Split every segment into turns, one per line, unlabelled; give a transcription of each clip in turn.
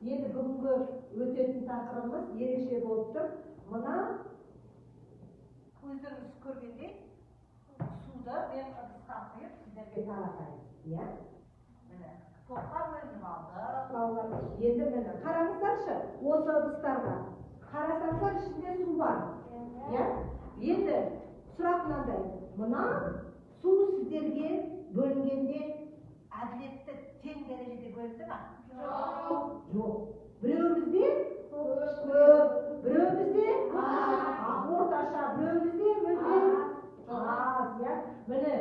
Енді бүгінгі өтетін тақырыбымыз ерекше болып тұр. Мына өздеріңіз көргендей суды мен ыдысқа құйып сіздерге таратайын. Иә? Міне, топқа бөлініп алды. Балалар, енді міне қараңыздаршы, осы ыдыстарға қарасаңыздар ішінде су бар. Иә? Енді сұрақ мынандай. Мына су сіздерге бөлінгенде әділетті тең дәрежеде бөлінді ма? Жоқ. Жоқ. Біреуімізде көп, біреуімізде орташа, біреуімізде мүлде аз, иә? Міне,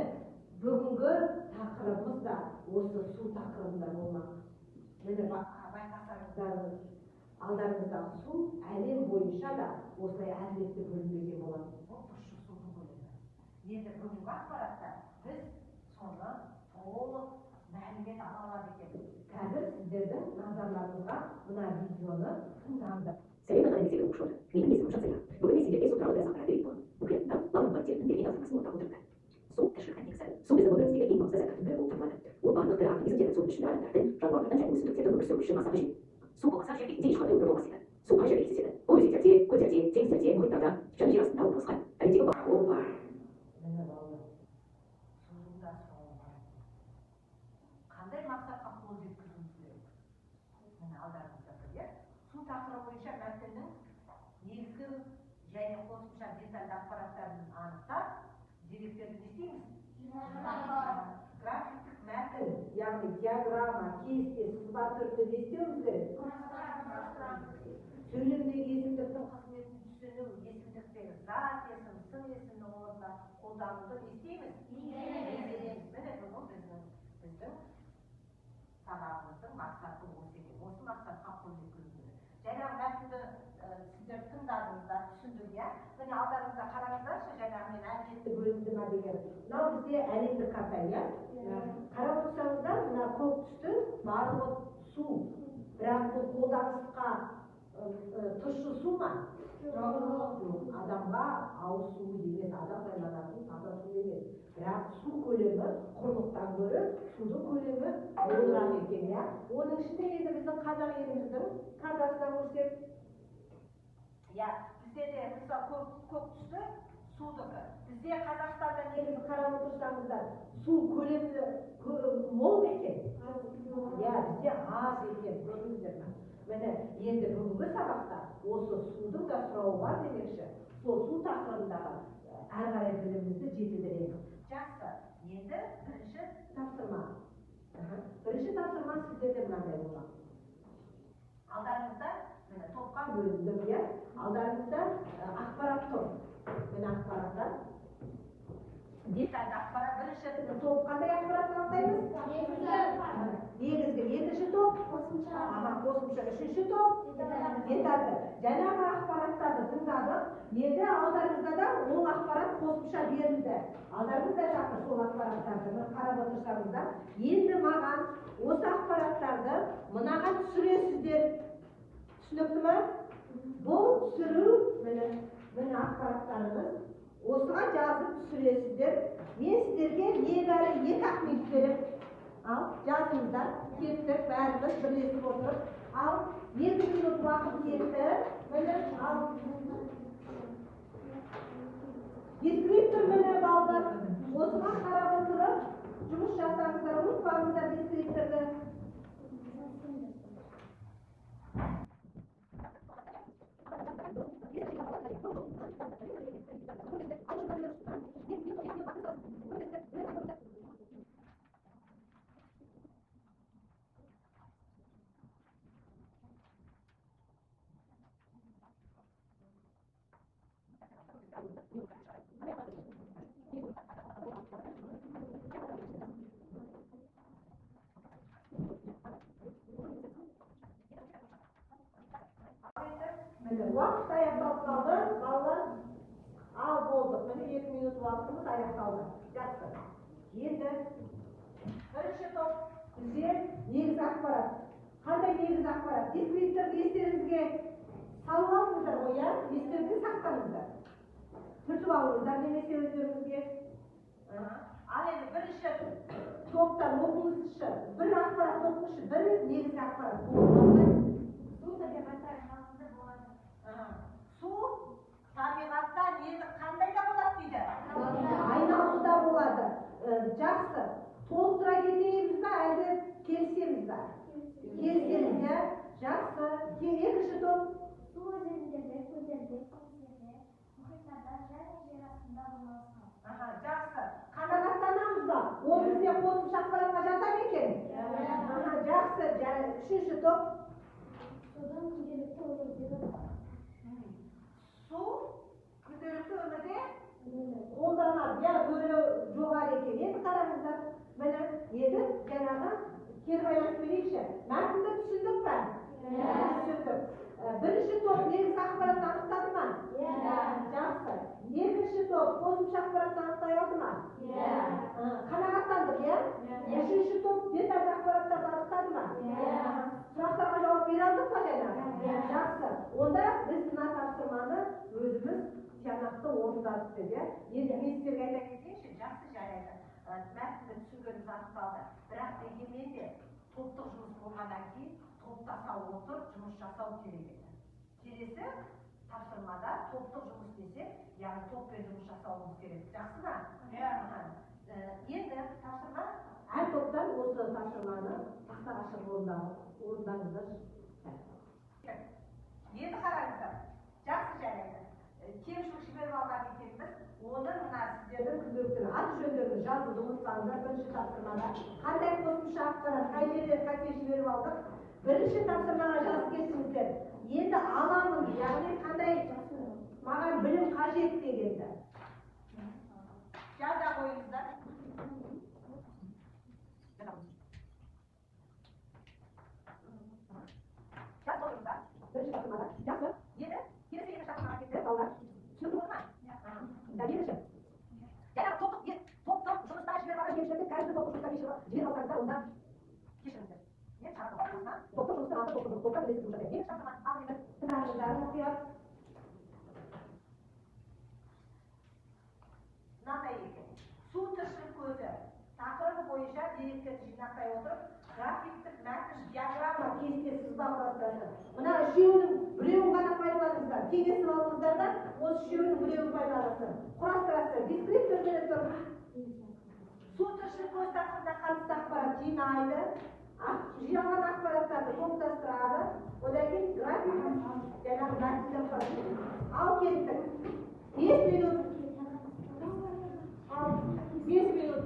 бүгінгі тақырыбымыз да осы су тақырыбында болмақ. Міне, байқасаңыздар, алдарыңыздағы су әлем бойынша да осылай әділетті бөлінбеген болатын. Бұл тұщы судың көлемі. Енді бүгінгі ақпаратта біз соны толық мәлімет ала алады екенбіз. Қазір сіздердің назарларыңызға мына видеоны тыңдаңыздар.
Сәлем мектебі оқушылары. Менің есімім Жансая. Бүгін мен сендерге су туралы біраз ақпарат беретін боламын. Мұқият тыңдап, Лаура мұғалімдерінің берген тапсырмасын орындап отырыңдар. Су тіршіліктің негізі. Су біздің өміріміздегі ең маңызды заттардың бірі болып табылады. Ол барлық тірі организмдердің, соның ішінде адамдардың, жануарлардың және өсімдіктердің өмір сүруі үшін аса қажет. Су болмаса жер бетінде ешқандай өмір болмас еді. Су қай жерде кездеседі? Ол өзендерде, көлдерде, теңіздерде, мұхиттарда және жер астында орналасқан. Әлемдегі ол бар.
Міне балалар, судың да соңы бар. Қандай мақсатқа қол жеткізуіміз керек? Міне алдарыңызда тұр, иә? Су тақырыбы бойынша мәтіннің негізгі және қосымша детальді ақпараттарын анықтап, деректерді не істейміз? Графиктік мәтін, яғни диаграмма, кесте, сызба түрінде не істеуіміз керек? Сөйлемдегі есімдіктің қызметін түсіну, есімдіктегі зат есім, сын есімнің орнына қолдануды не істейміз? Игереміз. Міне бүгін біздің сабағымыздың мақсаты осы екен. Осы мақсатқа қол жеткізу керек. Жаңағы мәтінді сіздер тыңдадыңыздар, түсіндік, иә? Міне алдарыңызда қараңыздаршы, жаңағы мен әділетті бөлінді ма деген. Мынау бізде әлемдік карта, иә? Қарап отырсаңыздар, мына көк түсті барлығы су. Бірақ бұл қолданысқа тұщы су ма? Жоқ. Адамға ауыз суы емес, адам пайдаланатын таза су емес. Бірақ су көлемі құрлықтан гөрі судың көлемі молырақ екен, иә? Оның ішінде енді біздің қазақ еліміздің картасынан көрсек, иә, бізде де мысалы көк түсті судікі. Бізде Қазақстанда негізі қарап отырсаңыздар, су көлемі мол ма екен? Иә, бізде аз екен, көрдіңіздер ме? Міне, енді бүгінгі сабақта осы судың да сұрауы бар демекші, сол су тақырыбындағы әрі қарай білімімізді жетілдіреміз. Жақсы, енді бірінші тапсырма. Бірінші тапсырма сіздерде мынандай болмақ. Алдарыңызда, міне, топқа бөліндік, иә? Алдарыңызда ақпарат тұр. Міне ақпараттар. Детальді ақпарат. Бірінші топ қандай ақпаратты анықтаймыз? Негізгі. Екінші топ? Қосымша. Қосымша. Үшінші топ? Детальді. Жаңағы ақпараттарды тыңдадық. Енді алдарыңызда да ол ақпарат қосымша берілді. Алдарыңызда жатыр сол ақпараттарды бір қарап отырсаңыздар. Енді маған осы ақпараттарды мынаған түсіресіздер. Түсінікті ме? Бұл түсіру, міне ақпараттарыңыз. Осыған жазып түсіресіздер. Мен сіздерге небәрі 2-ақ минут беремін. Ал, жазыңыздар. Кеттік, бәріміз бірлесіп отырып. Ал, 2 минут уақыт кетті. Міне, ал. Дескриптор міне балалар. Осыған қарап отырып, жұмыс жасаңыздар, ұмытпаңыздар дескрипторды. Міне, уақыт аяқталып қалды, балалар. Ал болдық. Міне 2 минут уақытымыз аяқталды. Жақсы. Енді бірінші топ бізде негізгі ақпарат. Қандай негізгі ақпарат? Дескрипторды естеріңізге салып алыңыздар ғой, иә? Естеріңізге сақтаңыздар. Түртіп алыңыздар немесе өздеріңізге. Ал енді бірінші топтан оқыңызшы. Бір ақпарат оқыңызшы, бір негізгі ақпарат. Бұл қандай?
мұхиттарда және жер астында орналасқан.
Аха, жақсы. Қанағаттанамыз ба? Ол бізде қосымша ақпаратқа жата ма екен? Аха, жақсы. Үшінші топ.
Судың күнделікті өмірдегі
Су күнделікті өмірде қолданады. Иә, рөлі жоғары екен. Енді қараңыздар, міне, енді жаңағы кері байланыс берейікші. Мәтінді түсіндік пе? Түсіндік. Бірінші топ негізгі ақпаратты анықтады ма? Жақсы. Екінші топ қосымша ақпаратты анықтай алды ма? Қанағаттандық, иә? Үшінші топ детальді ақпараттарды анықтады ма? Сұрақтарға жауап бере алдық па жаңағы? Жақсы. Онда біз мына тапсырманы өзіміз тиянақты орындадық деп, иә? Енді мен сіздерге айта кетейінші, жақсы, жарайды. Мәтінді түсінгеніміз анықталды. Бірақ дегенмен де топтық жұмыс болғаннан кейін топтаса отырып жұмыс жасау керек еді. Келесі тапсырмада топтық жұмыс десек, яғни топпен жұмыс жасауымыз керек. Жақсы ма? Енді тапсырма әр топтан осы тапсырманы тақтаға шығып орындаңыздар. Енді қараңыздар, жақсы, жарайды. Кемшілік жіберіп алған екенбіз. Оны мына сіздердің күнделікті аты жөндеріңізді жазуды ұмытпаңыздар. Бірінші тапсырмада қандай қосымша ақпарат, қай жерде қате жіберіп алдық? Бірінші тапсырмаға жазып кетіңіздер. Енді аламын, яғни қандай маған білім қажет дегенді жаза қойыңыздар. Жазып отырыңыздар. Бірінші тапсырмада. Жақсы. Енді келесі екінші тапсырмаға кеттік, балалар. Түсінікті болды ма? Екінші. Жаңағы топтық жұмыста жіберіп алған кемшілікті каждый топтық жұмыста жіберіп алсаңыздар, онда кешіріңіздер. Мен шарапқа топтық жұмыстың аты топтық жұмыс, топта бірлесіп жұмыс жасайды. Екінші тапсырма ал енді тыңдаңыздар мұқият. Мынандай екен. Су тіршілік көзі тақырыбы бойынша деректерді жинақтай отырып, графиктік мәтін, диаграмма, кесте, сызба құрастырады. Мына үшеуінің біреуін ғана пайдаланыңыздар. Кеңесіп алыңыздар да, осы үшеуінің біреуін пайдаланасыздар. Құрастырасыздар. Дескриптор беріп тұр. Су тіршілік көзі тақырыбына қатысты ақпарат жинайды. Жиналған ақпараттарды топтастырады. Одан кейін графиктік жаңағы мәтіндер құрастырады. Ал кеттік. 5 минут. Ал 5 минут.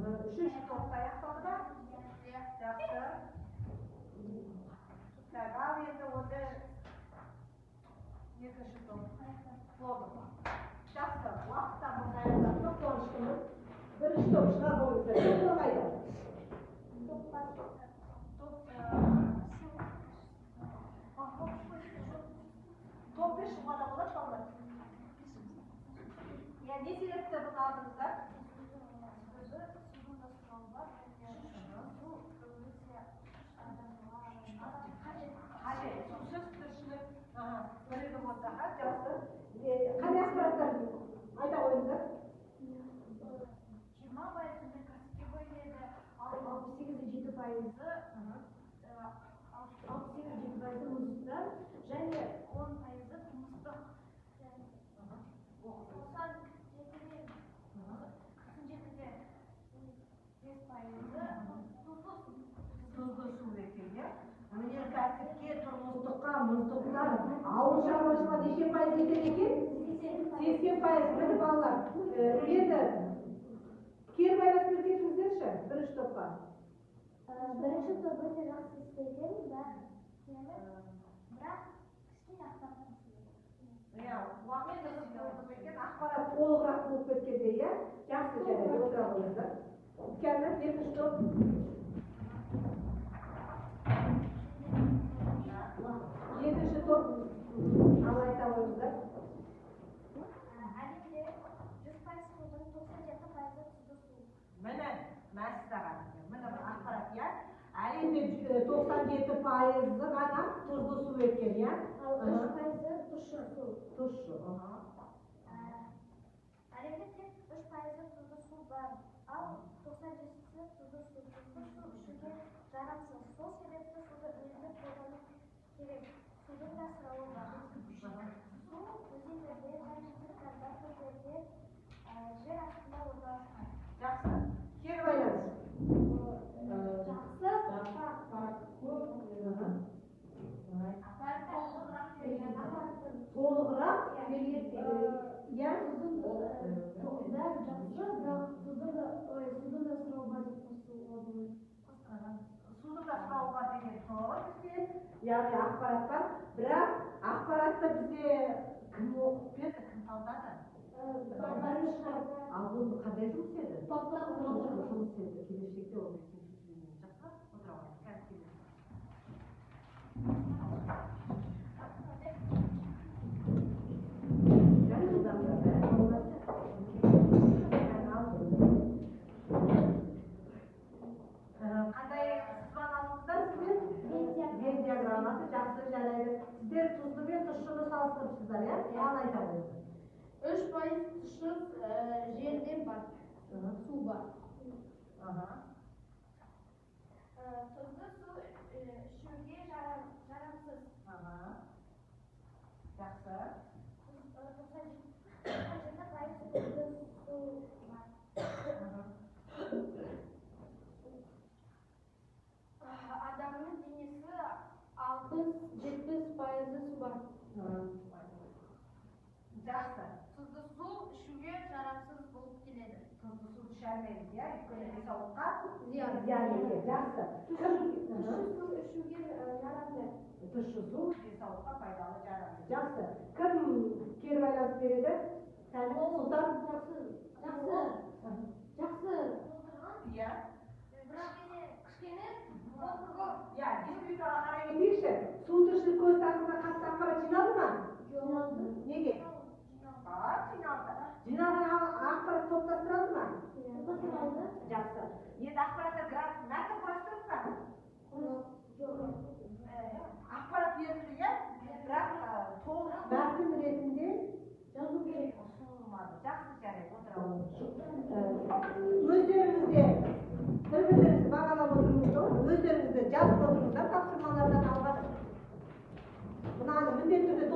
Үшінші топта аяқталды ма? Жақсы. Так, ал енді онда екінші топ болды. Жақсы, уақытта бұны аяқтадық, қуаныштымын. Бірінші топ шыға қойыңыздар. Кім қорғайды? Топ 5 шығуға да болады, балалар. Иә, не себепті бұны алдыңыздар? Қажет. Сусыз тіршілік бірлігі болды. Жақсы. Қандай ақпараттар айта қойыңыздар?
20% өнеркәсіпке бөлінеді, ал 68,7% 68,7% мұзда және 10% тұрмыстық. 97,5%
Тұзды су екен, иә? Өнеркәсіпке, тұрмыстыққа, мұздықтар, ауыл шаруашылығына неше пайыз кетеді екен? 80%. Міне балалар, енді кері байланыс беріп кетіңіздерші бірінші топқа.
Бірінші топ өте жақсы істеген, бірақ кішкене ақпарат
Иә, уақыт екен, ақпарат толығырақ болып кеткенде, иә? Жақсы, жарайды, отыра қойыңыздар. Кәні, екінші топ. Екінші топ, ал айта қойыңыздар.
Әлемде 100% судың 97% тұзды су.
Міне, мәссаған. 97%-ы ғана тұзды су екен, иә?
Ал 3%-ы тұщы су.
Тұщы.
Әлемде тек 3%-ы тұзды су бар, ал 97-сі тұзды су. Тұзды су ішуге жарамсыз. Сол себепті суды үнемді қолдану керек. Судың да сұрауы бар. Су өзендерде, табиғи көлдерде, жер астында орналасқан.
Жақсы. Кері байланыс.
Жақсы.
Толығырақ
Иә, судың бәрі жақсы, бірақ судың да сұрауы бар деп қосуға болады.
Судың да сұрауы бар деген тұр бізде, яғни ақпарат бар. Бірақ ақпаратты бізде кім оқып берді, кім талдады? Ал бұл қандай жұмыс еді? Жұмыс еді. Келешекте ол жақсы, отыра алыңыз. Қазір келеміз. Қандай сызбаны алдыңыздар сіздер? Венн диаграммасы. Жақсы, жарайды. Сіздер тұзды мен тұщыны салыстырыпсыздар, иә? Ал айта қойыңыздар.
3% тұщы жерде бар, су бар.
Тұзды су ішуге жарамсыз.
Жақсы.
97% тұзды су бар.
Адамның денесі 60-70% су бар.
Жақсы.
Тұзды су ішуге жарамсыз болып келеді.
Тұзды су іше алмаймыз, иә? Өйткені денсаулыққа
зиян
екен. Жақсы.
Тұщы су ішуге жарамды.
Тұщы су денсаулыққа пайдалы, жарамды. Жақсы. Кім кері байланыс береді? Сұлтан?
Жақсы. Жақсы. Жақсы.
Иә.
Бірақ кішкене толтырғы.
Иә, республикаға қарай кетейікші. Су тіршілік көзі тақырыбына қатысты ақпарат жиналды ма?
Жиналды.
Неге? Жиналды. Жиналған ақпарат топтастыралды ма?
Топтастыралды.
Жақсы. Енді ақпаратты граф мәтін құрастырдық па?
Жоқ.
Ақпарат берілді, иә? Бірақ толық мәтін ретінде
жазу керек.
Ұсынылмады. Жақсы, жарайды, отыра алыңыз. Өздеріңізде бір-бірлеріңізді бағалап отырыңыздар, өздеріңізді жазып отырыңыздар тапсырмалардан алған. Мынаны міндетті түрде